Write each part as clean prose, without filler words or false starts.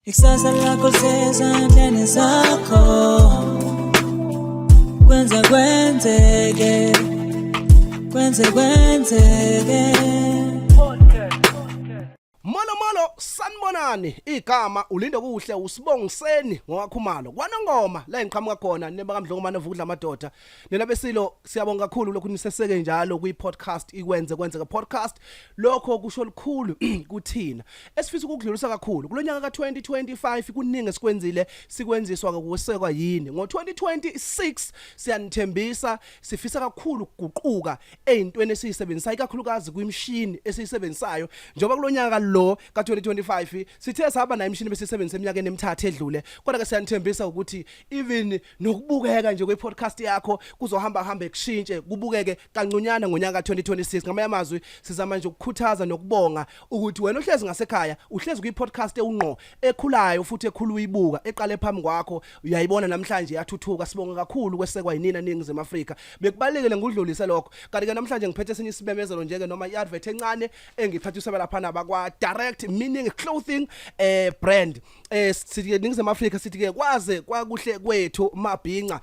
Ikusasa lakho lisezandleni zakho. Kwenze kwenzeke, kwenze kwenzeke. Molo molo, sanibonani. Igama uLindo Kuhle, uSibongiseni ngowaKhumalo kwaNongoma la engiqhamuka khona, neba kaMdlongomane vukudla amadoda. Nina besilo, siyabonga kakhulu lokhu niseseke njalo kwi podcast Ikwenze Kwenzeke Podcast. Lokho kusho likhulu kuthina. Esifisa ukudlulisa kakhulu kulonyaka ka2025, kuningi esikwenzile, sikwenziswa ukusekwa yini. Ngo2026 siyanithembisa, sifisa kakhulu ukuguquka ezintweni esiyisebenzisa, ikakhulukazi kwimishini esiyisebenzisayo, njengoba kulonyaka lo ka2025 sithe saba nayo imishini besisebenzisa eminyakeni emithathu edlule. Kodwa ke siyanithembisa ukuthi even nokubukeka nje kwe-podcast yakho kuzohamba hambe kushintshe, kubukeke kanconyana ngonyaka ka2026. Ngamanye amazwi, sizama nje ukukhuthaza nokubonga ukuthi wena uhlezi ngasekhaya, uhlezi kwi-podcast ewungqo, ekhulayo futhi ekhulu, uyibuka eqale phambi kwakho, uyayibona namhlanje yathuthuka. Sibonga kakhulu kwesekwa yinina Ningizimu Afrika. Bekubalekile ngudlulise lokho. Kanti ke namhlanje ngiphethe esinye isimemezelo nje ke noma i-advert encane engiphathiswe lapha nabakwa Direct Meaning Clothing brand. Sithi ke Ningizimu Afrika, sithi ke kwaze kwakuhle kwethu mabhinca.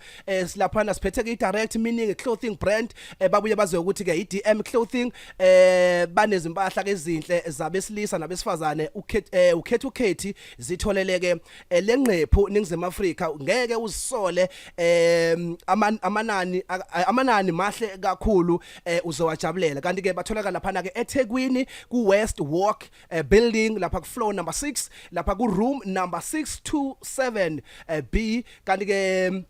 Silaphana siphethe ke i-Direct Meaning Clothing brand, babuye baze ukuthi ke i-DM Clothing. Banezimpahla ke ezinhle zabesilisa nabesifazane, ukhetha ukhethi zitholeleke lenqephu Ningizimu Afrika, ngeke uzisole. Amanani mahle kakhulu, uzowajabulela. Kanti ke batholakala lapha ke eThekwini ku West Walk building, lapha ku floor number 6, lapha ku room number 627 B. Kanti ke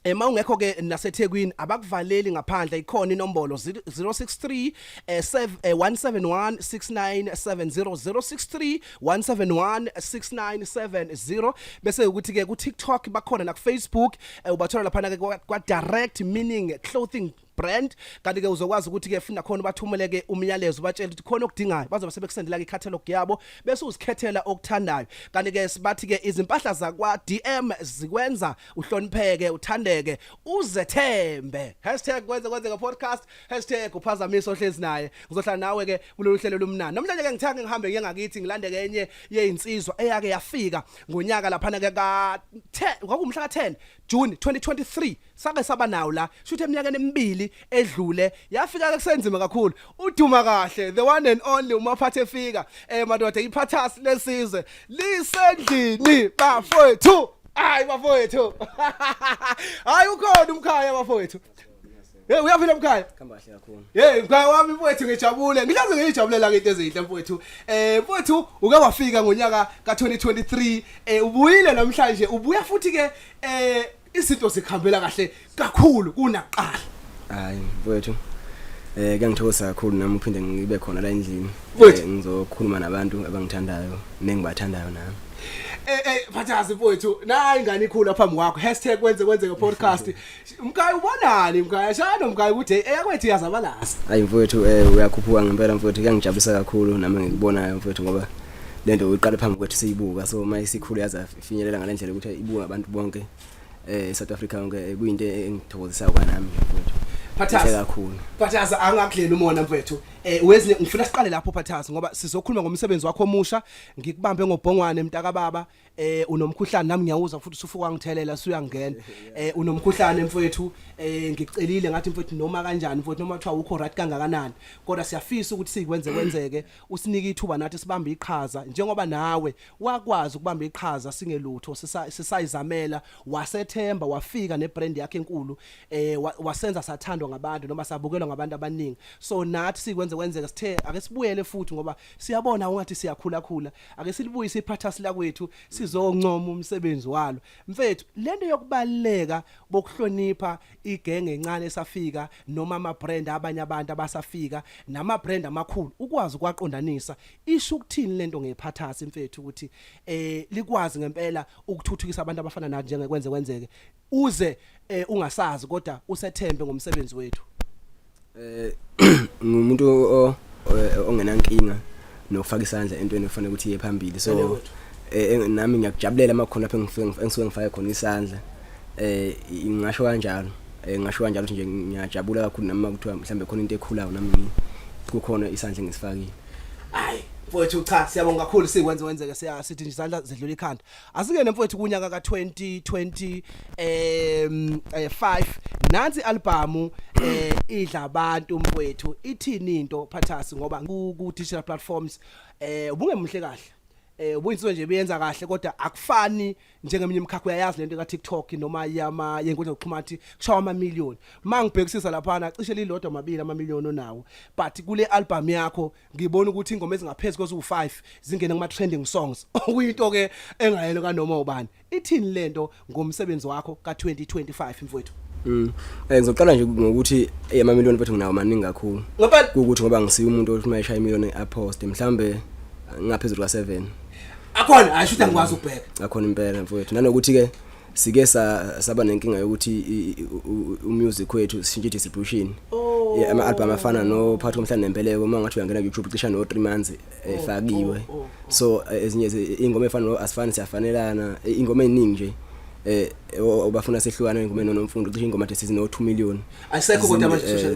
ema ungekho ke naseThekwini, abakuvaleli ngaphandle, ikhona inombolo 063 171 6970, 063 171 6970. Bese ukuthi ke ku TikTok bakhona na ku Facebook, ubathola lapha ke kwa Direct Meaning Clothing brand. Kanti ke uzokwazi ukuthi ke funa khona bathumele ke umyalezo, batshele ukuthi khona okudingayo, bazobe sebekusendela ke icatalog yabo, bese uzikhethela okuthandayo. Kanti ke sibathi ke izimpahla zakwa DM zikwenza uhlonipheke, uthandeke, uzethembe. #KwenzeKwenzeke podcast, #uphazamiso ohlezi naye. Ngizohlala nawe ke kulolu hlelo lomnandi namhlanje. Ke ngithanga ngihambe ngiye ngakithi, ngilande ke enye yezinsizwa eyake yafika ngonyaka laphana ke ka 10, kwakumhla ka 10 June 2023, sake saba nawo la, shuthi eminyakeni emibili edlule. Yafika ke kusenzima kakhulu. Uduma kahle, the one and only uMaphathe efika. Madoda, iphathas lesizwe lisendlini bafowethu. Hayi bafowethu, hayi, ukhona umkhaya bafowethu. Hey, uyaphila mkhaya? Khamba kahle kakhulu. Hey mkhaya wami mfowethu, ngijabule. Ngihlaze ngijabulela ke into ezinhle mfowethu. Mfowethu, uke wafika ngonyaka ka2023, ubuyile namhlanje, ubuya futhi ke izinto zikhambela kahle kakhulu kunaqala. Hayi mfowethu. Kuyangithokozisa kakhulu nami uphinde ngibe khona la endlini. Mfowethu. Ngizokhuluma nabantu abangithandayo nengibathandayo nami. Phathazi mfowethu, nayi ingane ikhula phambi kwakho. #KwenzeKwenzeke podcast. Mkhaya, ubonani mkhaya? Shano mkhaya ukuthi hey, eyakwethu iyazabalaza. Hayi mfowethu, uyakhuphuka ngempela mfowethu, kuyangijabulisa kakhulu nami ngikubonayo mfowethu, ngoba lento uyiqala phambi kwethu siyibuka, so uma isikhulu yaza ifinyelela ngalendlela ukuthi ibuka abantu bonke South Africa yonke, kuyinto engithokozisayo kwanami mfowethu. Phathazi. Inhle kakhulu. Phathazi, angakudlela umona mfethu. Wezinye ngifuna siqale lapho Phathazi, ngoba sizokhuluma ngomsebenzi wakho omusha. Ngikubambe ngobhongwane mntaka baba. Unomkhuhlane, nami ngiyawuza futhi usufuka ngithelela suyangena. Unomkhuhlane mfethu. Ngikucelile ngathi mfethu, noma kanjani mfethu, noma kuthiwa ukho right kangakanani, kodwa siyafisa ukuthi sikwenze kwenzeke, usinike ithuba nathi sibambe iqhaza njengoba nawe wakwazi ukubamba iqhaza singelutho, sisayizamela, wasethemba, wafika nebrand yakhe enkulu, wasenza sathandwa ngabantu noma sabukelwa ngabantu abaningi. So nathi sikwenze kwenzeka, sithe ake sibuyele futhi ngoba siyabona ungathi siyakhula khula, ake silibuyise iphathasi lakwethu sizoncoma umsebenzi walo. Mfethu, lento yokubaleka bokuhlonipha igenge encane esafika noma ama brand abanye abantu abasafika nama brand amakhulu, ukwazi ukwaqondanisa, isho ukuthini lento ngephathasi mfethu, ukuthi likwazi ngempela ukuthuthukisa abantu abafana nathi njengekwenze kwenzeke, uze ungasazi kodwa usethembe ngomsebenzi wethu? Ngumuntu ongenankinga nokufaka isandla entweni efanele ukuthi iye phambili, so Yebo. Nami ngiyakujabulela amakhona lapho engifike engisuke ngifake khona isandla. Ngingasho kanjalo, ukuthi nje ngiyajabula kakhulu nami makuthiwa mhlambe khona into ekhulayo, nami kukhona isandla engisifakile. Hayi. Mfowethu, cha, siyabonga kakhulu. Sikwenze wenzeke, siya sithi nje isandla zedlula ikhanda. Asingene mfowethu kunyaka ka2020 5. Nansi album idla abantu mfowethu. Ithini into phathasi? Ngoba ku digital platforms ubungemuhle kahle, ubuyinsizwa nje beyenza kahle, kodwa akufani njengeminye imikhakha. Uyayazi lento ka TikTok noma yama yenkundla yokuxhumana kushawa ama million. Mangibhekisisa lapha, cishe lilodwa mabili ama million onawo, but kule album yakho ngibona ukuthi ingoma ezingaphezulu kwezu5 zingene kuma trending songs, okuyinto ke engayelo kanoma ubani. Ithini lento ngomsebenzi wakho ka2025 mfowethu? Ngizoqala nje ngokuthi ama million mfethu nginawo maningi kakhulu. Ngoba Ukuthi ngoba ngisiyo umuntu othi mayeshaya imillion apost, mhlambe ngaphezulu ka7. Akhona, ayisho ukuthi angikwazi ukubheka. Akhona impela mfowethu. Nanokuthi ke sike saba nenkinga yokuthi umusic wethu sishintshe distribution. Yeah, ama album afana no Phakathi Komhlane Nempeleko, uma ngathi uyangena ku YouTube, cisha no 3 months efakiwe. So ezinye ingoma efana no Asifani Siyafanelana, ingoma eziningi nje obafuna sehlukana, ingoma enoNomfundo, cishe ingoma nje sizino 2 million. Ayisekho kodwa manje social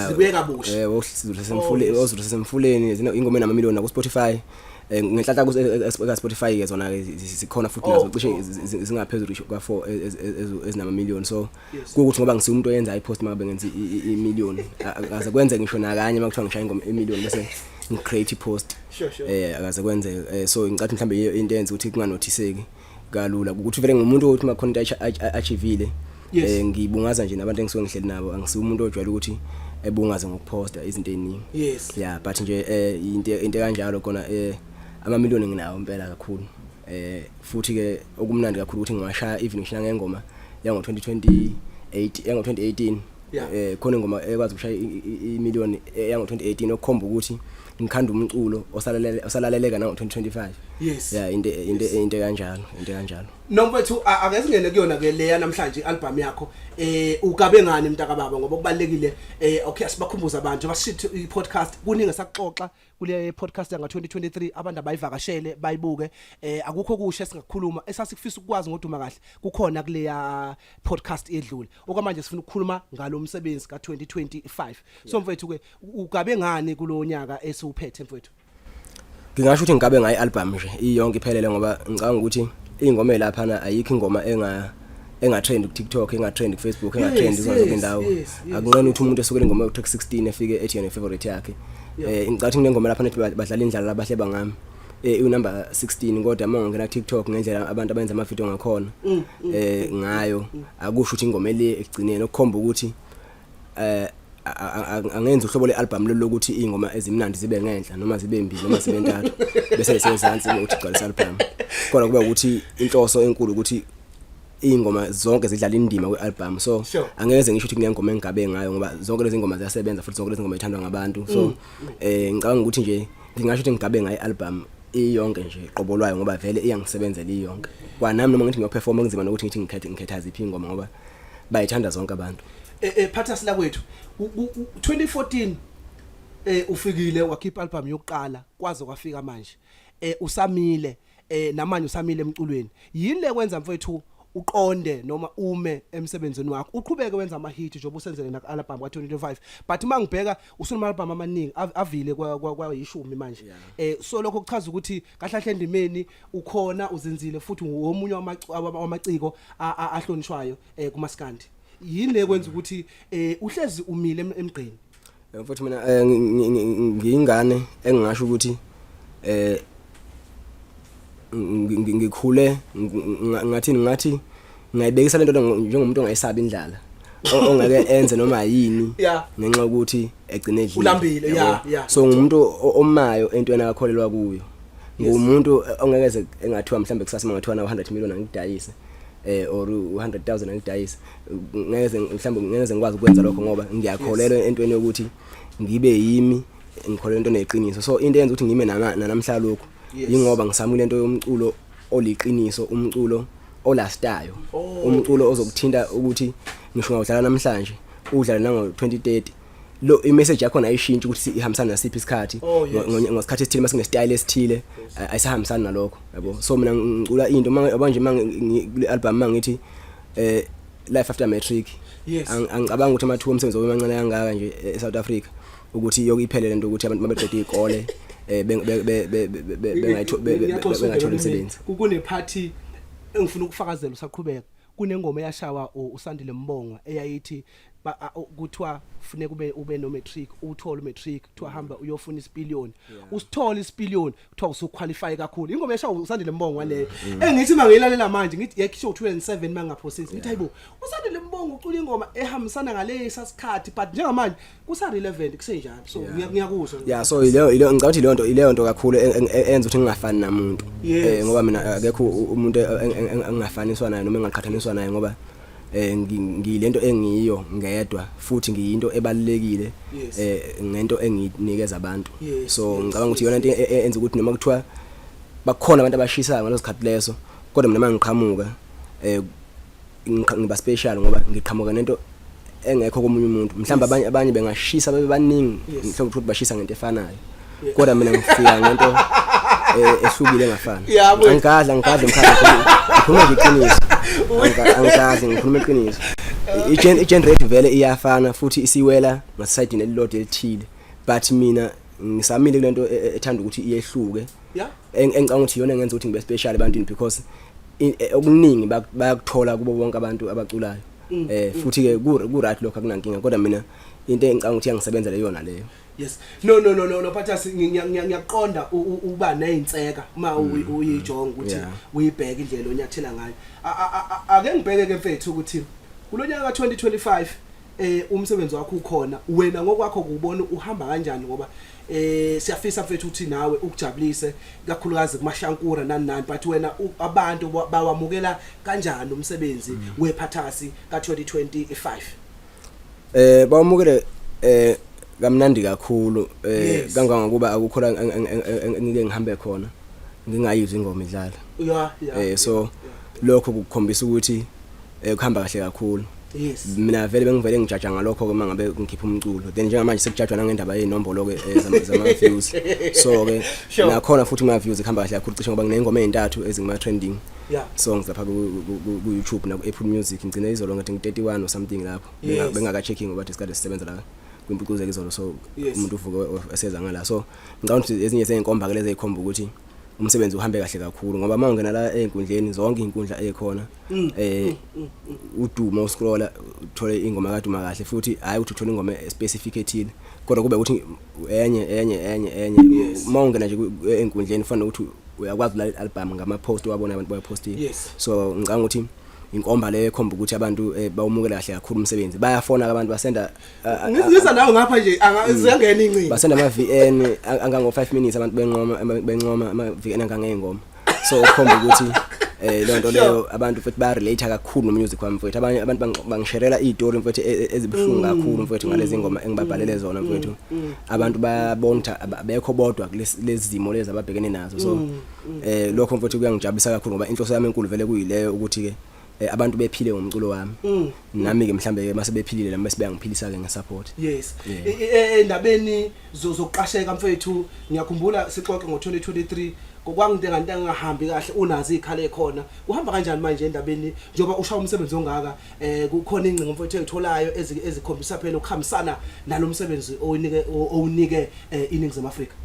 zibuye kabusha. Ozulu Semfuleni, Ozulu Semfuleni, ingoma enama million ku Spotify. Ngenhlanhla ku Spotify ke zona ke zikhona futhi nazo cishe zingaphezulu kwa 4 ezinama million. So kuwukuthi ngoba ngisiyo umuntu oyenza ipost mangabe ngenza i-million, akaze kwenze ngisho nakanye makuthiwa ngishaya ingoma i-million bese ngicreate ipost. Akaze kwenze. So ngicathi mhlambe yiyo into eyenza ukuthi kunganothiseki kalula, ukuthi vele ngumuntu ukuthi makhona into achievile ngibungaza nje nabantu engisuke ngihleli nabo. Angisiyo umuntu ojwayele ukuthi ebungaze ngokuposta izinto eziningi. Yeah, but nje into kanjalo kona, ama million nginawo impela kakhulu. Futhi ke okumnandi kakhulu ukuthi ngiwashaya even ngisho ngengoma yango 2028, yango 2018. Khona ingoma ekwazi ukushaya imillion yango 2018, okukhomba ukuthi ngikhanda umculo osalalele osalaleleka nango 2025. Yeah, into kanjalo, into kanjalo. Nomfethu, ake singene kuyona ke leya namhlanje, ialbum yakho. Ugabe ngani mntaka baba? Ngoba kubalekile. Okay, asibakhumbuza abantu bashithi i-podcast, kuningi sakuxoxa kule podcast yanga 2023. Abantu abayivakashele bayibuke. Akukho kusho esingakhuluma esasikufisa ukwazi ngoduma kahle kukhona kuleya podcast edlule. Okwamanje sifuna ukukhuluma ngalo msebenzi ka 2025. So mfethu ke, ugabe ngani kulonyaka esiwuphethe mfethu? Ngingasho ukuthi ngigabe ngayi album nje iyonke iphelele, ngoba ngicabanga ukuthi ingoma elaphana ayikho ingoma enga trend ku TikTok, enga trend ku Facebook, enga trend kuzo zonke indawo. Akunqeni ukuthi umuntu esukela ingoma ku track 16 efike ethi yena favorite yakhe. Ngicabanga ukuthi kunengoma lapha nethi badlala indlala labahle bangami, u number 16, kodwa uma ungena ku TikTok, ngendlela abantu abenza ama video ngakhona ngayo, akusho ukuthi ingoma ele ekugcineni, okukhomba ukuthi angenza uhlobo lealbum lolu lokuthi izingoma ezimnandi zibe ngenhla noma zibe mbili noma zibe ntathu bese lisezansi ukuthi gcwalisa album. Kodwa kuba ukuthi inhloso enkulu ukuthi izingoma zonke zidlala indima kwi-album. So angeke ngisho ukuthi kunengoma engigabe ngayo, ngoba zonke lezi ngoma ziyasebenza futhi zonke lezi ngoma zithandwa ngabantu. So ngicabanga ukuthi nje ngingasho ukuthi ngigabe ngayo i-album iyonke nje qobo lwayo, ngoba vele iyangisebenzela iyonke. Kwanami noma ngithi ngiyoperform, kunzima nokuthi ngithi ngikhetha ziphi ingoma, ngoba bayithanda zonke abantu. Phatha sila kwethu 2014 ufikile wakhipha album yokuqala, kwaze kwafika manje usamile, namanje usamile emculweni. Yini le kwenza mfethu uqonde noma ume emsebenzini wakho, uqhubeke wenza ama hit njengoba usenzele na album ka 2025? But mangibheka usunama album amaningi avile kwa yishumi manje. So lokho kuchaza ukuthi kahle kahle endimeni ukhona, uzinzile, futhi womunye wamaciko ahlonishwayo kumaskandi. Yini le kwenza ukuthi uhlezi umile emgqeni? Mfowethu, mina ngiyingane engingasho ukuthi ngikhule ngathini, ngathi ngayibekisa lento njengomuntu ongayisabi indlala, ongeke enze noma yini ngenxa yokuthi egcine edlile. Ulambile, yeah. So ngumuntu omayo entweni akakholelwa kuyo. Ngumuntu ongeke ze engathiwa mhlambe kusasa mangathiwa na 100 million angidayise or 100,000 angidayise, ngeke mhlambe ngeke ngikwazi ukwenza lokho, ngoba ngiyakholelwa entweni yokuthi ngibe yimi, ngikholelwa into eneqiniso. So into eyenza ukuthi ngime namhla lokhu ingoba ngisamule into yomculo oliqiniso, umculo olastayo, umculo ozokuthinta ukuthi ngisho ngawudlala namhlanje, udlala nango 2030, lo imessage yakho ayishintshi ukuthi ihambisana nasiphi isikhathi. Ngosikhathi esithile mase nestyle esithile ayisahambisani nalokho, yabo. So mina ngicula into yabo nje kule album mangithi Life After Matric. Angicabanga ukuthi amathuba omsebenzi omancane kangaka nje eSouth Africa ukuthi yokuyiphele lento ukuthi abantu mabeqeda izikole. Bengayithola imisebenzi. Kunephathi engifuna ukufakazela usaqhubeka, kunengoma eyashawa uSandile Mbongwa eyayithi kuthiwa funeka ube no matric, uthole umatric, kuthiwa hamba uyofuna isipiliyoni, usithole isipiliyoni, kuthiwa usuqualify kakhulu. Ingoma eyashawa uSandile Mbongwa leyo, engithi mangiyilalela manje ngithi yakhishwa u2007 mangaphosisi, ngithi hayibo, uSandile Mbongwa ucula ingoma ehambisana ngalesa sikhathi, but njengamanje kusa relevant kusenjalo, so ngiyakuzwa. Yeah, so ileyo ngicabanga ukuthi ileyo nto kakhulu enza ukuthi ngingafani namuntu, ngoba mina akekho umuntu engingafaniswa naye noma engaqhathaniswa naye, ngoba ngiyilento engiyiyo ngedwa futhi ngiyinto ebalekile ngento engiyinikeza abantu. So ngicabanga ukuthi iyona into enza ukuthi noma kuthiwa bakhona abantu abashisayo ngaleso sikhathi leso, kodwa mina mangiqhamuka ngiba special ngoba ngiqhamuka nento engekho komunye umuntu. Mhlawumbe abanye bengashisa babe baningi, mhlawumbe ukuthi bashisa ngento efanayo, kodwa mina ngifika ngento ehlukile engafani. Angigadla mkhaya, ngikhuluma nje iqiniso. Angigadli, ngikhuluma iqiniso. I-generate vele iyafana futhi isiwela ngasayidini elilodwa elithile, but mina ngisamile kulento ethanda ukuthi iyehluke, engicabanga ukuthi iyona engenza ukuthi ngibe special ebantwini, because okuningi bayakuthola kubo bonke abantu abaculayo, futhi ke ku right lokho, akunankinga, kodwa mina into engicabanga ukuthi iyangisebenzela iyona leyo. Yes, no, Phathasi, ngiyaqonda uba nezinseka uma uyijonga ukuthi uyibheka indlela onyathela ngayo. Ake ngibheke ke mfethu ukuthi kulonyaka ka2025 umsebenzi wakho ukhona, wena ngokwakho kubona uhamba kanjani, ngoba siyafisa mfethu ukuthi nawe ukujabulise kakhulukazi kumashankura nani nani, but wena abantu bawamukela kanjani umsebenzi wePhathasi ka2025? Bawamukele kamnandi kakhulu, kangangokuba akukho la engike ngihambe khona ngingayizwa ingoma idlala. So lokho kukhombisa ukuthi kuhamba kahle kakhulu. Mina vele bengivele ngijaja ngalokho ke uma ngabe ngikhipha umculo, then njengamanje sekujajwa nangendaba yezinombolo ke zama views, so ke nakhona futhi kuma views kuhamba kahle kakhulu cishe, ngoba nginengoma ezintathu ezinguma trending songs lapha ku YouTube na ku Apple Music. Ngicine izolo ngathi ngi 31 or something lapho, bengaka checking ngoba isikade sisebenza la kwimpucuzeko izolo, so umuntu uvuke eseza ngala. So ngicabanga ukuthi ezinye zezinkomba ke lezi ezikhomba ukuthi umsebenzi uhambe kahle kakhulu, ngoba uma ungena la ey'nkundleni zonke, iy'nkundla ey'khona, udumo uscrolla uthole ingoma kaduma kahle, futhi hhayi ukuthi uthole ingoma specific ethile, kodwa kube ukuthi enye enye enye enye. Uma ungena nje ey'nkundleni kufanele ukuthi uyakwazi ukulalela i-album ngama-post owabona abantu bayapostile. So ngicabanga ukuthi inkomba leyo ekhomba ukuthi abantu bawumukela kahle kakhulu umsebenzi. Bayafona abantu, basenda Ngiza nawe ngapha nje ziyangena incingo. Basenda ama-VN angango 5 minutes, abantu bencoma ama-VN angangey'ngoma, so ukukhomba ukuthi leyo nto leyo abantu futhi baya relate kakhulu no music wami mfethu. Abanye abantu bangisherela izitori mfethu ezibuhlungu kakhulu mfethu ngalezi ngoma engibabhalele zona mfethu. Abantu bayabona ukuthi abekho bodwa kulezi zimo lezi ababhekene nazo, so lokho mfethu kuyangijabulisa kakhulu, ngoba inhloso yami enkulu vele kuyileyo ukuthi ke abantu bephile ngomculo wami, nami ke mhlambe ke mase bephilile nami bese beyangiphilisa ke ngesupport. Endabeni zokuqasheka mfethu, ngiyakhumbula sixoxe ngo2023, kokwanginte nganto engahambi kahle, unazo izikhala ekhona, kuhamba kanjani manje endabeni njengoba ushaya umsebenzi ongaka? Kukhona ingcingo mfethu ezitholayo ezikhombisa phela ukuhambisana nalomsebenzi owunike iNingizimu Afrika?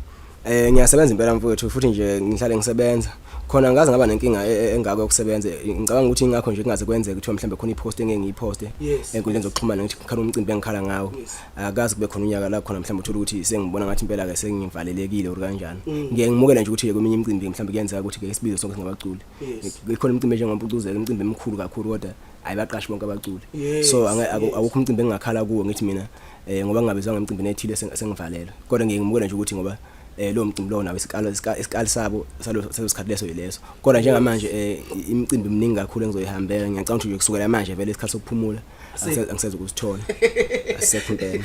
Ngiyasebenza impela mfowethu, futhi nje ngihlale ngisebenza. Khona ngaze ngaba nenkinga engako yokusebenza. Ngicabanga ukuthi ingakho nje kungaze kwenzeke kuthiwa mhlambe khona ipost engeke ngiyiposte enkundleni zokuxhumana ngithi ngikhala umcimbi engikhala ngawo. Akazi kube khona unyaka la khona mhlambe uthola ukuthi sengibona ngathi impela ke sengivalelekile or kanjani. Ngiye ngimukela nje ukuthi kweminye imicimbi mhlambe kuyenzeka ukuthi ke isibizo sonke singabaculi. Ikhona imicimbi enjengompucuzeko, imicimbi emikhulu kakhulu, kodwa ayibaqashi bonke abaculi. So awukho umcimbi engingakhala kuwo ngithi mina ngoba ngingabizwanga emcimbini ethile sengivalelwe. Kodwa ngiye ngimukele nje ukuthi ngoba lo mcimbi lo nawo isikalo isikali sabo salo salo sikhathi leso yileso. Kodwa njengamanje imicimbi eminingi kakhulu engizoyihambela, ngiyacabanga ukuthi nje kusukela manje vele isikhathi sokuphumula angiseze ukusithola. Asisekho impela.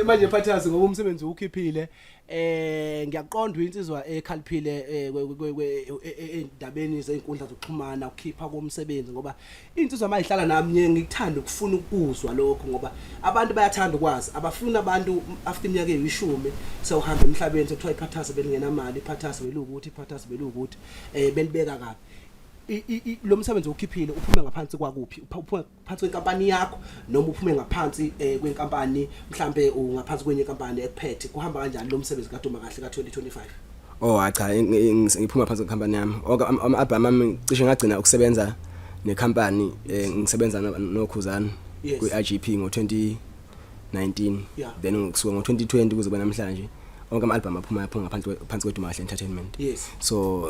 Manje Phathasi, ngoba umsebenzi ukhiphile, ngiyaqonda uyinsizwa ekhaliphile endabeni zezinkundla zokuxhumana, ukukhipha komsebenzi, ngoba insizwa mayihlala nami ngiye ngikuthanda ukufuna ukuzwa lokho, ngoba abantu bayathanda ukwazi, abafuni abantu after iminyaka eyishumi sewuhamba emhlabeni sekuthiwa iPhathasi belingenamali, iPhathasi belukuthi, iPhathasi belukuthi, belibeka kabi. Lo msebenzi okhiphile uphume ngaphansi kwakuphi? Uphume phansi kwenkampani yakho noma uphume ngaphansi kwenkampani, mhlambe ungaphansi kwenye inkampani ekuphethe? Kuhamba kanjani lo msebenzi kaDuma Kahle ka2025? Oh hayi cha, ngiphuma phansi kwenkampani yami. Onke ama-album ami cishe ngagcina ukusebenza nekhampani, ngisebenza noKhuzani kwi-IGP ngo-2019. Then kusuka ngo-2020 kuze kube namhlanje, onke ama-album aphuma ngaphansi kweDuma Kahle Entertainment. So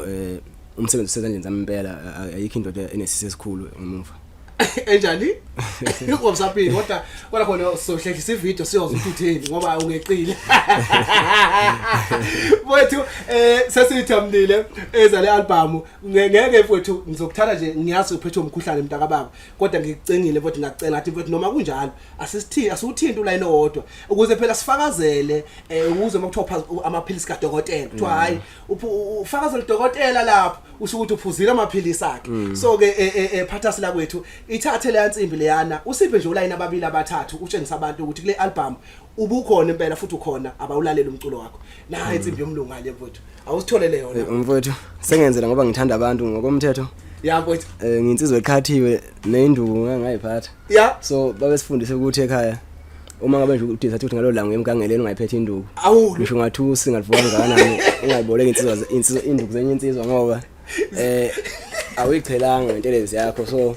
umsebenzi usezandleni zami impela, ayikho indoda enesisi esikhulu ngemuva. Enjani ngomsapini, kodwa khona sohlehlisa ivideo siyozwa ukuthi utheni ngoba ungeqile mfowethu. Sesithamnile ezale album, ngeke mfowethu ngizokuthatha nje, ngiyazi uphethwe umkhuhlane mntaka baba, kodwa ngikucengile mfowethu, ngiyacela ngathi mfowethu noma kunjalo asisithi asiwuthinti ulayini owodwa ukuze phela sifakazele, ukuze uma kuthiwa amaphilisi kadokotela kuthiwa hayi, ufakazele udokotela lapho usho ukuthi uphuzile amaphilisi akhe. So ke phathasi la kwethu, ithathe leya nsimbi leyana, usiphe nje ulayini ababili abathathu, utshengisa abantu ukuthi kule album ubukhona impela futhi ukhona, abawulalela umculo wakho. Nayi insimbi yomlungu ngale mfowethu, awusitholele yona. Mfowethu, sengenzela ngoba ngithanda abantu ngokomthetho. Ya mfowethu. Nginsizwe eqhathiwe nenduku ngangayiphatha. So babesifundise ukuthi ekhaya uma ngabe nje uthi sathi ukuthi ngalolo langa emgangeleni ungayiphethe induku. Awu. Ngisho ungathusi ngalivuka kangakanani, ungayiboleki insizwa induku zenye insizwa ngoba awuyichelanga ngentelezi yakho, so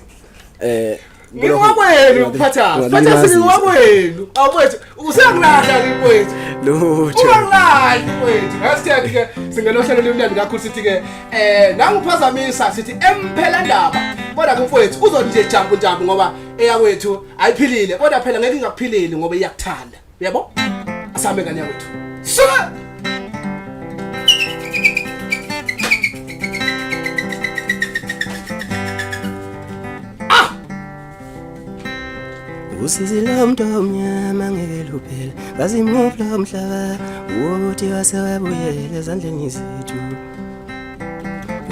Ngiwakwenu phatha phatha, singiwakwenu awethu, usengilahla ke mfowethu. Lutho. Ungalahli mfowethu. Hashtag ke singena ohlelo limnandi kakhulu, sithi ke nanguphazamisa sithi emphela ndaba, kodwa ke mfowethu uzothi nje jump jump ngoba eyakwethu ayiphilile, kodwa phela ngeke ingakuphileli ngoba iyakuthanda, uyabo. Asambe ngane yakwethu, suka. Usizi lomntu omnyama ngeke luphele, bazimuphi lo mhlaba wokuthi wasewabuyele ezandleni zethu.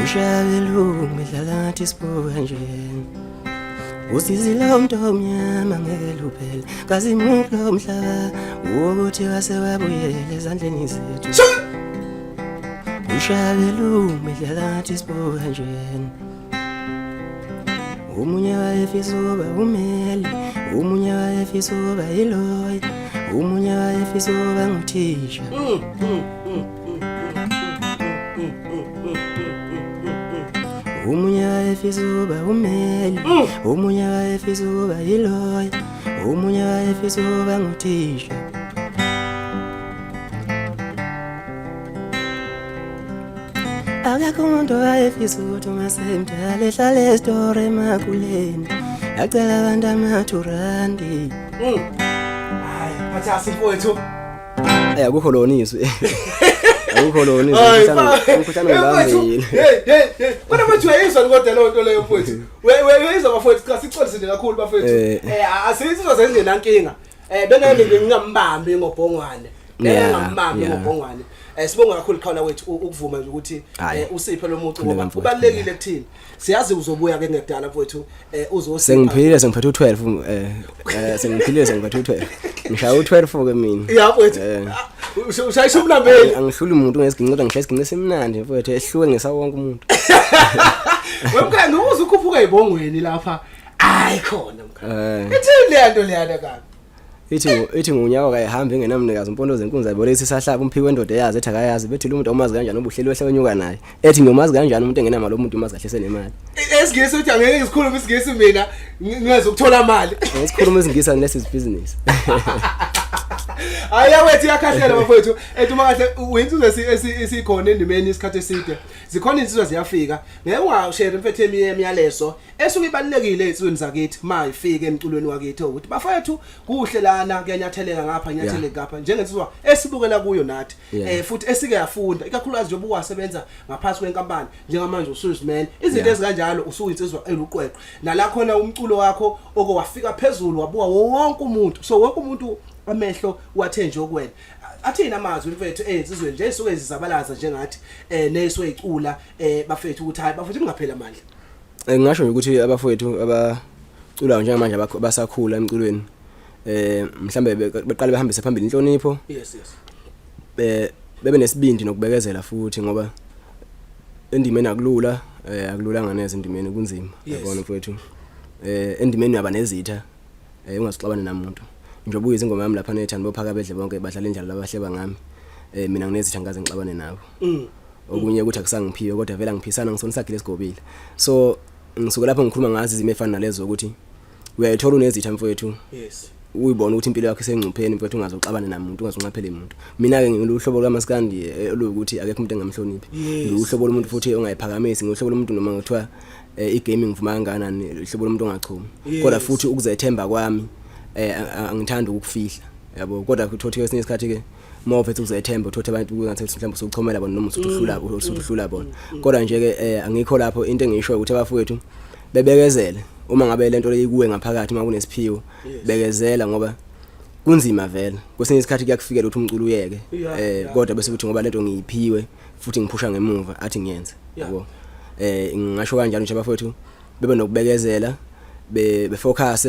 Ushabelungu bedlala ngathi sibuka nje. Usizi lomntu omnyama ngeke luphele, kazimuphi lo mhlaba wokuthi wasewabuyele ezandleni zethu. Ushabelungu bedlala ngathi sibuka nje. Omunye wayefisa ukuba umeli, omunye wayefisa ukuba yiloya, omunye wayefisa ukuba nguthisha. Omunye wayefisa ukuba umeli, omunye wayefisa ukuba yiloya, omunye wayefisa ukuba nguthisha. Akekho umuntu owayefisa ukuthi uma semdala ehlale esitoro emakuleni acela abantu ama-2 randi. Hayi phathasi mfowethu. Ayi, akukho lona izwi, akukho lona izwi. Hayi, Umkhuhlane hey, mfowethu, ungibambile. Hey hey hey, kodwa mfowethu uyayizwa kodwa leyo nto leyo mfowethu. Uyayizwa bafowethu, cha sixolise nje kakhulu bafowethu. Asizizwa zengenankinga. Bengeke ngingambambi ngobhongwane. Ngeke ngingambambi ngobhongwane. Sibonga kakhulu khawula wethu ukuvuma nje ukuthi Hhayi. usiphe lo mucu Khuleka ngoba mfowethu, kubalekile kuthini. Siyazi uzobuya ke ngekudala mfowethu, uzosipha. Sengiphilile, sengiphethe u12, sengiphilile, sengiphethe u12, ngishaya u12 ke mina. Ya mfowethu. Ah, ushayisha umlambeli. Angihluli umuntu ngesiginci, kodwa ngishaya isiginci esimnandi mfowethu, ehluke ngesawo wonke umuntu. Wemkhaya, ngikuze ukhuphuka ezibongweni lapha. Hayi khona mkhaya. Ithini le nto leyana kabi? Ithi ngunyaka kayihambi engenamnikazi, umpondo zenkunzi ayibolekisa isahlaba, umphiko wendoda eyazi ethi akayazi, bethi lo muntu awumazi kanjani ubuhleli wehle wenyuka naye, ethi ngiyomazi kanjani umuntu engenamali, umuntu umazi kahle senemali. Esingisi uthi angeke ngisikhulume isingisi mina ngingeze ukuthola imali. Ngisikhuluma isingisi unless it's business. Hayi yawethu, iyakhahlela bafowethu. Ethi uma kahle uyinsizwa esikhona endimeni isikhathi eside. Zikhona insizwa ziyafika. Ngeke ungashare mfethu eminye imiyalezo esuke ibalulekile ezinsizweni zakithi ma ifike emculweni wakithi ukuthi bafowethu kuhle lana, kuyanyatheleka ngapha, nyatheleka ngapha, njengensizwa esibukela kuyo nathi futhi esike yafunda, ikakhulukazi njengoba wasebenza ngaphansi kwenkampani, njengamanje usuzimele izinto ezikanjalo, usuyinsizwa eluqweqwe nala khona umculo wakho oko wafika phezulu wabuka wonke umuntu, so wonke umuntu amehlo wathe nje okuwena. Athini amazwi mfethu ezinsizweni nje esuke zizabalaza njengathi nesuke icula, bafethu, ukuthi hayi bafethu ningapheli amandla? Ngingasho nje ukuthi abafowethu abaculayo njengamanje abasakhula emculweni, mhlambe beqale behambise phambili inhlonipho, yes yes bebe nesibindi nokubekezela futhi, ngoba Endimeni akulula, akululanga neze endimeni, kunzima. Yabona mfowethu, endimeni uyaba nezitha, ungasixabane namuntu. Njengoba uyizwa ingoma yami lapha nethani bophaka bedle bonke badlala indlala labahleba ngami, mina nginezitha ngikaze ngixabane nabo. Okunye ukuthi akusangiphiwe kodwa vele angiphisana, ngisona isagile esigobile. So ngisuke lapho ngikhuluma ngazo izimo efana nalezo ukuthi uyayithola unezitha mfowethu, uyibona ukuthi impilo yakho isengcupheni mfowethu, ungazoxabana namuntu, ungazoncapele umuntu. Mina ke ngiluhlobo lwamaskandi oluwukuthi akekho umuntu engamhloniphi. Ngiwuhlobo lomuntu futhi ongayiphakamisi, ngiwuhlobo lomuntu noma ngithiwa igaming ngivuma kangakanani, uhlobo lomuntu ongachumi. Kodwa futhi ukuzethemba kwami angithandi ukufihla, yabo. Kodwa uthothi kwesinye isikhathi ke uma uphethe ukuzethemba uthothe abantu kungathi mhlawumbe usuchomela bona noma usuhlula usuhlula bona. Kodwa nje ke angikho lapho. Into engisho ukuthi abafowethu bebekezele uma ngabe lento leyikuwe ngaphakathi, uma kunesiphiwo bekezela, ngoba kunzima vele. Kwesinye isikhathi kuyakufikela ukuthi umculo uyeke, kodwa bese kuthi ngoba lento ngiyiphiwe futhi ngiphusha ngemuva athi ngiyenze, yabo. Ngingasho kanjalo nje, abafowethu bebe nokubekezela, be befocus,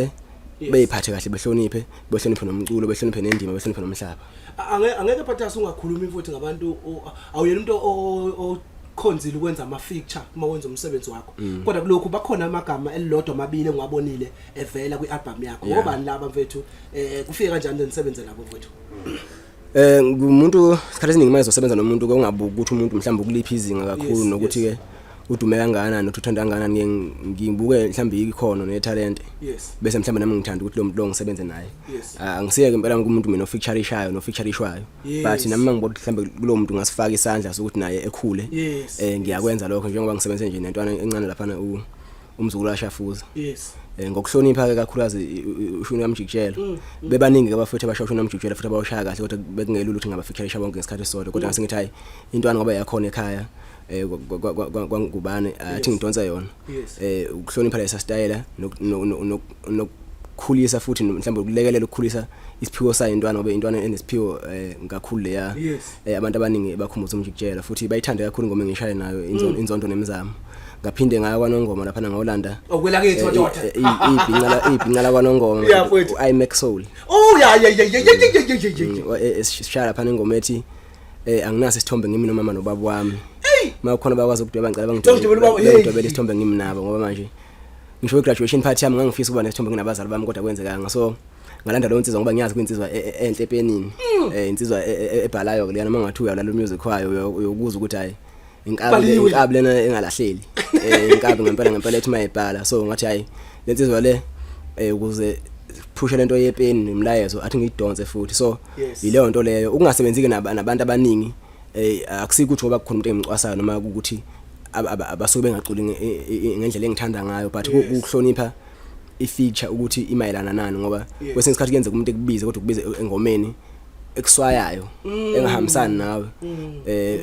beyiphathe kahle, behloniphe, behloniphe nomculo, behloniphe nendima, behloniphe nomhlaba. Angeke Phathasi ungakhulumi futhi ngabantu, awuyena umuntu okhonzile ukwenza ama feature uma wenza umsebenzi wakho. Kodwa kulokhu bakhona amagama elilodwa amabili engiwabonile evela kwi-album yakho. Ngobani laba mfethu? Kufike kanjani lenisebenze labo mfethu? Ngumuntu isikhathi esiningi manje uzosebenza nomuntu ke ungabuki ukuthi umuntu mhlawumbe ukuliphi izinga kakhulu, nokuthi ke udume kangakanani, nokuthi uthanda kangakanani. Ngibuke mhlawumbe ikhono netalent, bese mhlawumbe nami ngithanda ukuthi lo muntu lo ngisebenze naye. Angisiyeke impela kumuntu mina ofeaturishwayo nofeaturishwayo, but nami mangibona ukuthi mhlawumbe kulo muntu ngasifaka isandla sokuthi naye ekhule, ngiyakwenza lokho, njengoba ngisebenze nje nentwana encane laphana, umzukulu kaShafuza. Ngokuhlonipha ke kakhulukazi ushuni kaMjikijelo. Bebaningi ke abafowethu abashaya ushuni kaMjikijelo futhi abawushaya kahle, kodwa bekungelula ukuthi ngabafeaturisha bonke ngesikhathi esisodwa. Kodwa ngase ngithi hayi, intwana ngoba yakhona ekhaya kwaNgubane, athi ngidonsa yona. Ukuhlonipha lesa style nokukhulisa futhi mhlawumbe ukulekelela ukukhulisa isiphiwo sayo intwana, ngoba intwana enesiphiwo kakhulu leya. Abantu abaningi bakhumbuza uMjikijelo futhi bayithande kakhulu ingoma engishaye nayo, Inzondo Nemizamo. Ngaphinde ngaya kwaNongoma lapha ngolanda Okwelakithi madoda. Ibhinca la kwaNongoma, Yeah, mfowethu. u-iMac Soul. Oh ya. Esishaya lapha ingoma ethi anginaso isithombe ngimi nomama nobaba wami. Makukhona bakwazi ukudweba, ngicela Ngidwebele ubaba, hey. bangidwebele isithombe ngimi nabo, ngoba manje ngisho i-graduation party yami ngangifisa ukuba nesithombe nginabazali bami, kodwa kwenzekanga. So ngalanda leyo nsizwa ngoba ngiyazi kuyinsizwa enhle epenini, insizwa ebhalayo leyana. Uma ngathi uyalalela umusic wayo uyokuzwa ukuthi hayi, inkabi, Bhaliwe. Inkabi lena engalahleli, inkabi ngempela ngempela ethi mayibhala. So ngathi hayi, lensizwa le, ukuze phushe lento yepeni nomlayezo, athi ngiyidonse futhi. So yileyo nto leyo. Ukungasebenzi ke nabantu abaningi akusiko ukuthi ngoba kukhona umuntu engimcwasayo noma ukuthi abasuke bengaculi ngendlela engithanda ngayo, but ukuhlonipha i-feature ukuthi imayelana nani, ngoba kwesinye isikhathi kuyenzeka umuntu ekubize kodwa ukubize engomeni ekuswayayo engahambisani nawe.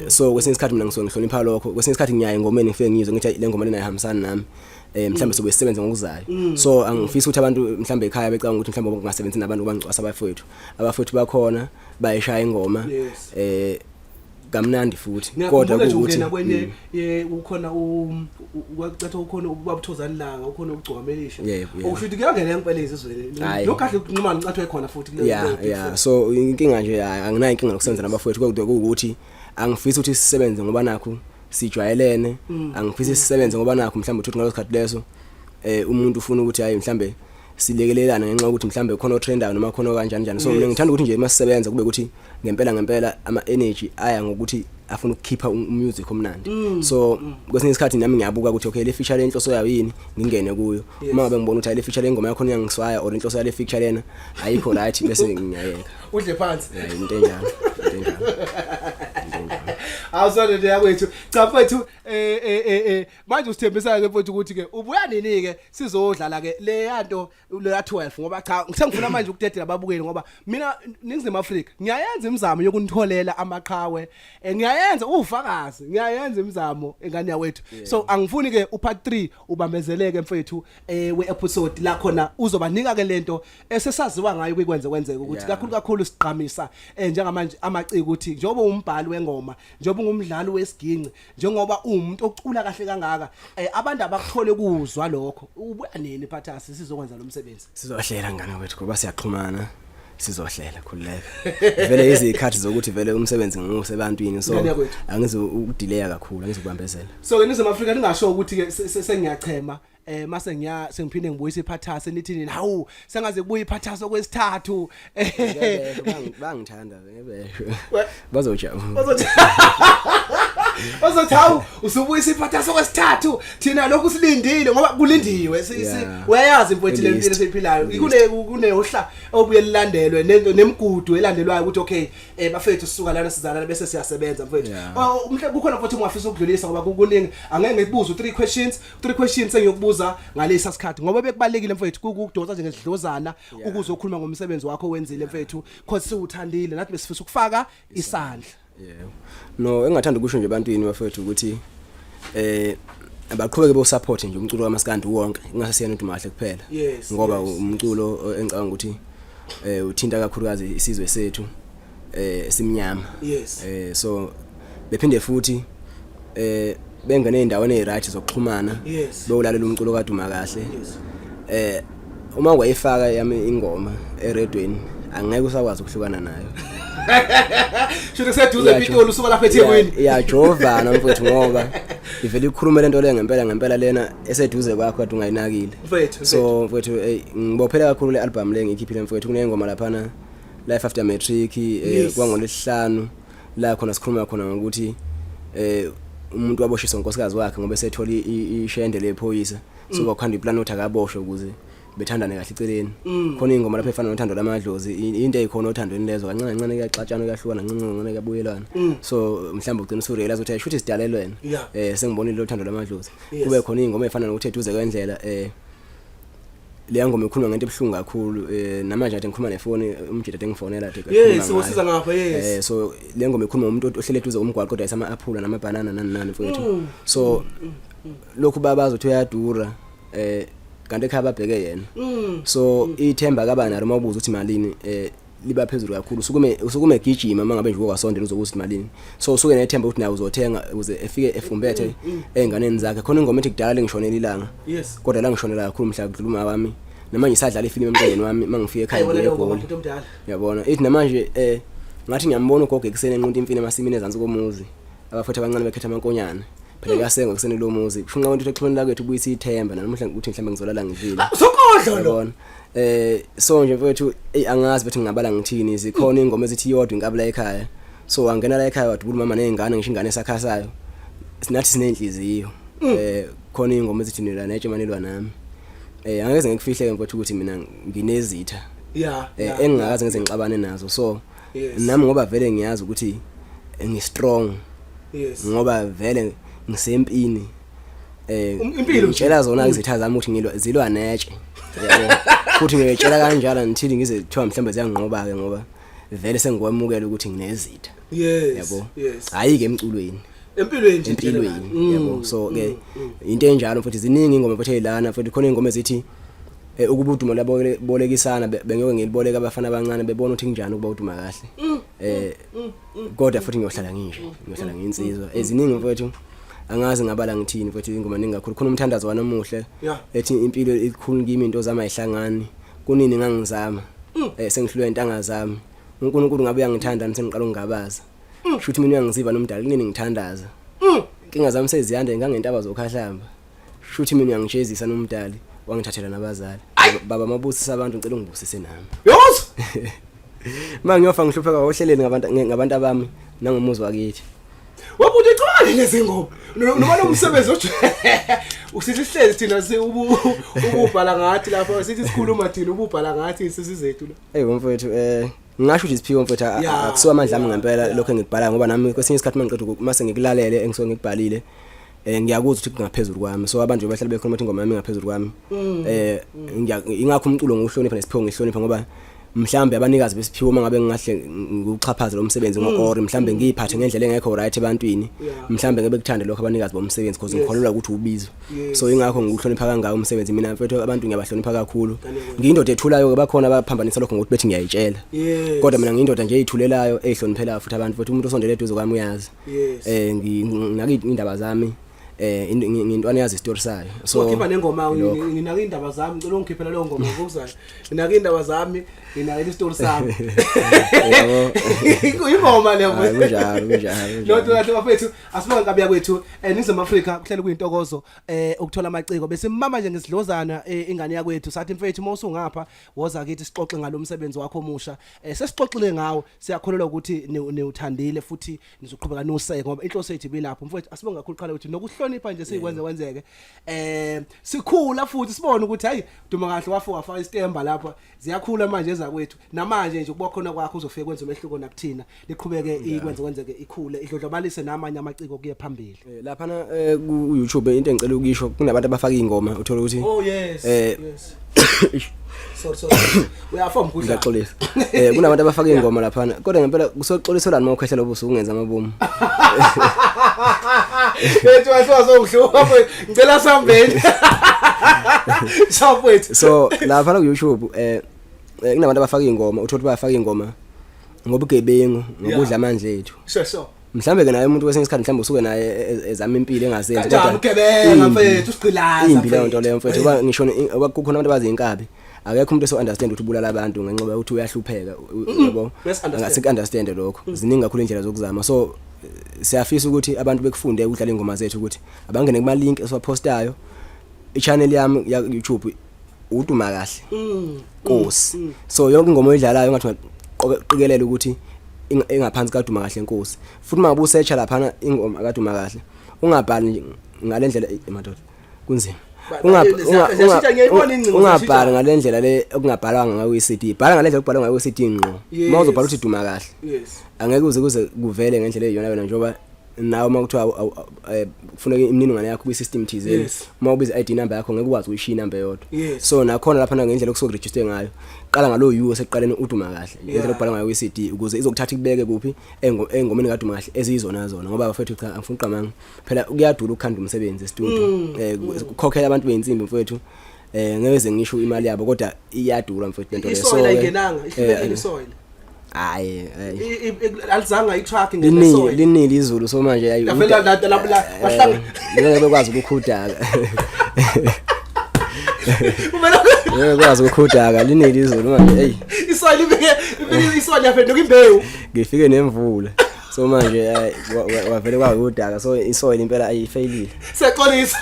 So kwesinye isikhathi mina ngisuke ngihlonipha lokho. Kwesinye isikhathi ngiyaye engomeni ngifike ngizwe ngithi le ngoma lena ayihambisani nami, mhlawumbe sobe sisebenze ngokuzayo. So angifisi ukuthi abantu mhlawumbe ekhaya becabanga ukuthi mhlawumbe kungasebenzi nabantu bangicwasa abafowethu. Abafowethu bakhona bayishaya ingoma kamnandi futhi, kodwa Ngiyakhumbula nje kuwukuthi ungena kwenye ukhona wacatha ukhona ubabuthozani langa, ukhona ugcwamelisha. Yebo. Okusho ukuthi kuyangena impela ezizweni. Hhayi. Lokho kahle ukunquma ngicathwe khona futhi kule Yeah. Big Four. So inkinga nje, anginayo inkinga nokusebenza nabafowethu, kodwa kuwukuthi angifisi ukuthi sisebenze ngoba nakho sijwayelene. Angifisi sisebenze ngoba nakho mhlawumbe uthi ngaleso sikhathi leso umuntu ufuna ukuthi hayi, mhlambe silekelelana ngenxa yokuthi mhlambe khona otrendayo noma khona kanjani njani. So mina ngithanda ukuthi nje masisebenza kube ukuthi ngempela ngempela ama energy aya ngokuthi afuna ukukhipha umusic omnandi. So kwesinye isikhathi nami ngiyabuka ukuthi okay, le feature le inhloso yayo yini, ngingene kuyo. Uma ngabe ngibona ukuthi hayi, le feature le ingoma yakho iyangiswaya or inhloso yale feature lena ayikho right, bese ngiyayeka. Udle phansi. Yeah, into enjalo, into enjalo, into enjalo. Awusona nje yakwethu. Cha mfethu, manje usithembisa ke mfethu ukuthi ke ubuya nini ke sizodlala ke le yanto le ya 12, ngoba cha, ngisengifuna manje ukudedela ababukeli, ngoba mina Ningizimu Afrika ngiyayenza imizamo yokunitholela amaqhawe. Ngiyayenza, ufakazi, ngiyayenza imizamo engane yakwethu. So angifuni ke upart 3 ubambezeleke mfethu we episode la khona uzobanika ke lento esesaziwa ngayo kwikwenze kwenzeke ukuthi kakhulu kakhulu siqhamisa njengamanje amaciko, ukuthi njengoba umbhali wengoma, njengoba ungumdlali wesiginci, njengoba umuntu ocula kahle kangaka, abantu abakuthole kuzwa lokho. Ubuya nini Phathasi sizokwenza lo msebenzi? Sizohlela ngane wethu ngoba siyaxhumana. Sizohlela, khululeka. Vele izikhathi zokuthi vele umsebenzi ngiwusebantwini, so Ngane yakwethu. angizu ukudelaya kakhulu, angizukubambezela. So ke nize Afrika ningasho ukuthi ke sengiyachema mase ngiya sengiphinde ngibuyisa iphathase, nithi nini, hawu, sengaze kubuye iphathase okwesithathu. Ngeke, bangithanda ngebesho. Bazojabula. Bazothi hawu, usubuyisa iphathase okwesithathu, thina lokhu silindile ngoba kulindiwe. Uyayazi mfowethu le mpilo esiyiphilayo, kune uhla obuye lilandelwe nemigudu elandelwayo ukuthi okay, bafethu, sisuka lana sizalana bese siyasebenza, mfowethu. Oh, mhle kukhona, mfowethu, ungafisa ukudlulisa, ngoba kukuningi angeke ngikubuze 3 questions, 3 questions sengiyokubuza ngalesa sikhathi, ngoba bekubalekile, mfowethu, kukudonsa nje ngesidlozana ukuze ukhuluma ngomsebenzi wakho wenzile, mfethu, cause siwuthandile nathi, besifisa ukufaka isandla. Yebo. No, engathanda ukusho nje ebantwini, bafethu, ukuthi abaqhubeke bo support nje umculo kaMaskandi wonke, kungasesiyena uDumahle kuphela. Ngoba umculo engicabanga ukuthi uthinta kakhulukazi isizwe sethu simnyama. So bephinde futhi bengene ezindaweni eziright zokuxhumana, bewulalela umculo kaDuma kahle. Uma ungayifaka yami ingoma eredweni, angeke usakwazi ukuhlukana nayo. Shuthi kuseduze ePitoli, usuka lapha eThekwini. Iyajovana, mfowethu, ngoba ivele ikhulume lento le ngempela ngempela lena eseduze kwakho kade ungayinakile. Mfethu. So mfowethu, hey, ngibophela kakhulu le album le ngikhiphile, mfowethu. Kunengoma laphana, Life After Matric, kwangolesihlanu la khona sikhuluma khona ngokuthi umuntu waboshiswa unkosikazi wakhe ngoba esethola ishende lephoyisa, so bakhanda iplan ukuthi akaboshwe ukuze bethandane kahle eceleni. Khona ingoma lapho efana nothando lamadlozi, into eyikhona othandweni lezo, kancane kancane kuyaxatshana, kuyahlukana, kancane kancane kuyabuyelana. So mhlawumbe ugcina usurealize ukuthi shuthi sidalelwena. Sengibonile lo thando lamadlozi. Kube khona ingoma efana nokuthi eduze kwendlela, leya ngoma ikhuluma ngento ebuhlungu kakhulu. Namanje kade ngikhuluma nefoni, umjida ade ngifonela ade ekhuluma ngayo. Usiza ngapha, yes. So le ngoma ikhuluma ngomuntu ohlele eduze komgwaqo kodwa ama aphula namabhanana nani nani, mfowethu. So lokhu babazi ukuthi uyadura, kanti ekhaya babheke yena. So ithemba kaba nalo uma ubuza ukuthi malini, liba phezulu kakhulu, usukume usukume gijima mangabe nje ukwasondela uzokuthi malini. So usuke nethemba ukuthi nawe uzothenga ukuze efike efumbethe einganeni zakhe. Khona ingoma ethi kudala lengishonela ilanga, kodwa la ngishonela kakhulu mhla kudlula uma wami. Namanje isadlala ifilimu emqondweni wami mangifika ekhaya Ayibona ngibuye leyo ngoma, eGoli. mfethu omdala. Uyabona, ithi namanje ngathi ngiyambona ugogo ekuseni enqunta imfino emasimini ezansi komuzi, abafowethu abancane bekhetha amankonyane, phela kuyasengwa ekuseni lo muzi. Kushunqa kwento exhumeni lakwethu ubuyisa ithemba nanamuhla ukuthi mhlawumbe ngizolala ngivile. Sokodlo lo. Yabona, so nje mfowethu, ey, angazi bethi ngingabala ngithini. Zikhona ingoma ezithi yodwa inkabi la ekhaya, so wangena la ekhaya wadubula umama nezingane, ngisho ingane esakhasayo, sinathi sinenhliziyo. Khona ingoma ezithi nilwa netshe manilwa nami. Angeke ngikufihleke, mfowethu, ukuthi mina nginezitha engingakaze ngize ngixabane nazo. So nami ngoba vele ngiyazi ukuthi ngi strong, ngoba vele ngisempini, Impilo nje. Ngitshela zona izitha zami ukuthi ngilwa zilwa netshe, yabo, futhi ngiyetshela kanjalo ngithini, ngize kuthiwa mhlawumbe ziyanginqoba ke, ngoba vele sengikwamukela ukuthi nginezitha. Yabo. Hayi ke emculweni. Empilweni nje. Empilweni, yabo. So ke into enjalo futhi, ziningi ingoma futhi ezilana. Futhi khona ingoma ezithi ukuba udumo labo bolekisana, bengeke ngiliboleka abafana abancane bebona ukuthi kunjani ukuba uduma kahle, kodwa futhi ngiyohlala nginje, ngiyohlala ngiyinsizwa. Eziningi, mfowethu, angazi ngabala ngithini, mfowethu, ingoma ningi kakhulu. Khona umthandazo wanomuhle ethi impilo ikhulu kimi, into zami ayihlangani, kunini ngangizama, sengihlulwe intanga zami, uNkulunkulu ngabe uyangithanda, sengiqala ukungabaza, shuthi mina uyangiziva nomdala, kunini ngithandaza, inkinga zami seziyanda ngangentaba zokhahlamba, shuthi mina uyangijezisa nomdali, wangithathela nabazali. Baba mabusisa abantu, ngicela ungibusise nami. Yoz. Uma ngiyofa ngihlupheka ohleleni ngabantu abami nangomuzi wakithi. Wabuthi icabanga lezi ngoma. Noma lo msebenzi othi usithi sihlezi thina si ububhala ngathi lapha, sithi sikhuluma thina, ububhala ngathi sisizethu la. Hey mfowethu, ngingasho ukuthi isiphiwo, mfowethu, akusiwa amandla ami ngempela lokho engikubhalayo, ngoba nami kwesinye isikhathi mangiqeda mase ngikulalele engisuke ngikubhalile, ngiyakuzwa ukuthi kungaphezulu kwami. So abantu nje bahlale bekhuluma ukuthi ingoma yami ingaphezulu kwami. Ingakho umculo ngiwuhlonipha nesiphiwo ngihlonipha, ngoba mhlambe abanikazi besiphiwo mangabe ngingahle ngikuxhaphaze lo msebenzi ngo or mhlambe ngiyiphathe ngendlela engekho right ebantwini, mhlambe ngeke bekuthande lokho abanikazi bomsebenzi, because ngikholelwa ukuthi ubizo. So ingakho ngikuhlonipha kangaka umsebenzi mina, mfethu. Abantu ngiyabahlonipha kakhulu. Ngiyindoda ethulayo ke, bakhona abaphambanisa lokho ngokuthi bethi ngiyayitshela, kodwa mina ngiyindoda nje eyithulelayo, eyihloniphelayo futhi abantu. Futhi umuntu osondele eduze kwami uyazi. Nginaka indaba zami. Ngintwana yazi isitori sayo. So wakhipha nengoma. Yilokho. Nginaka indaba zami, ngicela ungikhiphela leyo ngoma ngokuzayo. Nginaka indaba zami, nginaka isitori sami. Yabo. Ingoma leyo. Hayi, kunjalo, kunjalo, kunjalo. Lotho kahle bafethu, asibonge nkabi yakwethu. Ningizimu Afrika kuhlele kuyintokozo ukuthola amaciko. Besimama nje ngesidlozana ingane yakwethu, sathi mfethu uma usungapha woza kithi sixoxe ngalomsebenzi wakho omusha. Sesixoxile ngawo, siyakholelwa ukuthi niwuthandile futhi nizoqhubeka niwuseke ngoba inhloso yethu ibilapho. Mfethu, asibonge kakhulu qhala ukuthi nokuhlonipha nje sikwenze kwenzeke. Sikhula futhi sibone ukuthi hayi, Duma Kahle wafuka wafaka isitemba lapha, ziyakhula manje ezakwethu. Namanje nje ukuba khona kwakho uzofika kwenza umehluko nakuthina, liqhubeke ikwenze kwenzeke, ikhule, idlodlobalise namanye amaciko kuye phambili. Laphana ku YouTube, into engicela ukuyisho, kunabantu abafaka ingoma uthola ukuthi Oh yes. Yes, sorry, sorry, uyafoma kudla. Ngiyaxolisa, kunabantu abafaka ingoma laphana, kodwa ngempela kusoxoliselana uma ukhwehlela ubusuku ungenza amabomu. Bethu wasozongihluka, ngicela sambeni safethu. So laphana ku YouTube kunabantu abafaka ingoma, uthola ukuthi bayafaka ingoma ngobugebengu, ngokudla amandla ethu. Sure. Mhlambe ke naye umuntu kwesinye isikhathi mhlambe usuke naye ezama impilo engazenzi. Kanjani ugebenga mfethu, usigqilaza? Imbi leyo nto leyo mfethu, ngoba ngisho ngoba kukhona abantu abazi inkabi, akekho umuntu eso understand ukuthi ubulala abantu ngenxa yokuthi uyahlupheka, yabo. Yes, understand. Angasik understand lokho. Ziningi kakhulu indlela zokuzama, so siyafisa ukuthi abantu bekufunde ukudlala ingoma zethu, ukuthi abangene kuma link esiwapostayo. I-channel yami ya YouTube uDuma Kahle Nkosi, so yonke ingoma oyidlalayo ungathi ungaqikelela ukuthi engaphansi kaDuma Kahle Nkosi. Futhi uma ngabe usearcha laphana ingoma kaDuma Kahle, ungabhali nje ngalendlela, madoda, kunzima. Ziyashintsha, ngiyayibona ingcingo. Ungabhali Ziyashintsha. ngalendlela le okungabhalwanga ngayo i-CD, bhala ngalendlela okubhalwe ngayo i-CD ngqo. Uma uzobhala ukuthi Duma Kahle, angeke uze kuze kuvele ngendlela eyiyona yona, njengoba nawe uma kuthiwa kufuneka imininingwane yakho kwi-system thizeni, uma ubiza i-ID number yakho ngeke ukwazi ukuyishiya inamba eyodwa. So nakhona lapha ngendlela okusuke kuregister ngayo, qala ngalo U osekuqaleni, uDuma Kahle, ngendlela okubhalwa ngayo kwi-CD, ukuze izokuthatha ikubeke kuphi, engomeni kaDuma Kahle eziyizona zona. Ngoba bafethu, cha, angifuni uqamanga phela, kuyadula ukukhanda umsebenzi e-studio, ukukhokhela abantu beyinsimbi mfethu, ngeke ngisho imali yabo, kodwa iyadura mfethu lento leyo. Isoil ke, ayingenanga, ihlulekile isoil. Hayi, hayi. Alizanga i-truck Linile ngesoil. Linile izulu, so manje ayi. Lavela Ngeke bekwazi ukukhudaka. Kumele Ngeke bekwazi ukukhudaka, linile izulu manje, hey. Isoil ibike isoil yaphenduka imbewu. Ngifike nemvula, so manje ayi, wavele kwakudaka, so isoil impela ayifeyilile. Siyaxolisa.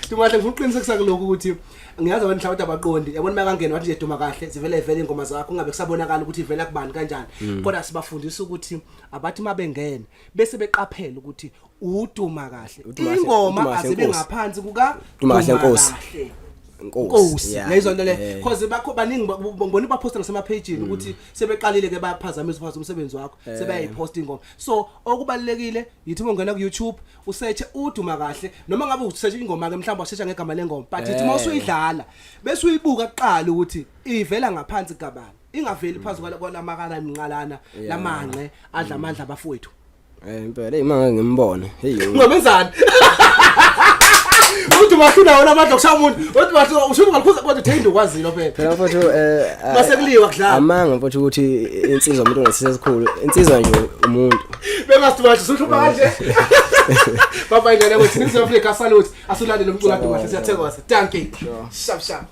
Dumahle, ngifuna ukuqinisekisa kulokhu ukuthi ngiyazi abantu mhlawumbe abaqondi, yabona, makangena wathi nje Duma Kahle, zivele vele ingoma zakho, kungabe kusabonakala ukuthi ivela kubani kanjani, kodwa sibafundisa ukuthi abathi mabengena bese beqaphela ukuthi uDuma Kahle uDuma Kahle, ingoma uDuma Kahle azibe Nkosi. ngaphansi kuka Duma Kahle Nkosi. Kahle. Nkosi. Nkosi. Lezo nto le, because bakho baningi, ngibona baposta nasema-page ukuthi sebeqalile ke bayaphazamisa uphaza umsebenzi wakho, sebeyayiposta ingoma. So okubalekile yithi uma ungena ku YouTube usearch uDuma Kahle, noma ngabe usearch ingoma ke, mhlawumbe usearch ngegama lengoma, but ithi uma usuyidlala bese uyibuka kuqala ukuthi ivela ngaphansi kabani, ingaveli phansi kwalamakala imnqalana lamanqe adla amandla abafowethu. Impela, hey, manje ngimbone, hey. Ungamenzani uthi mahlula wona amandla okushaya umuntu, uthi mahlula usho ungalikhuza, kodwa uthende ukwazilo phela. Phela mfowethu, Mase kuliwa kudlala. Amanga mfowethu ukuthi insizwa umuntu onesisi esikhulu, insizwa nje umuntu. Bengasidwathi usuhlupha kanje. Baba, ingane kwethu, Ningizimu Afrika, salute. Asulandele umculo kaDuma Kahle, siyathokoza. Thank you. Sharp sharp.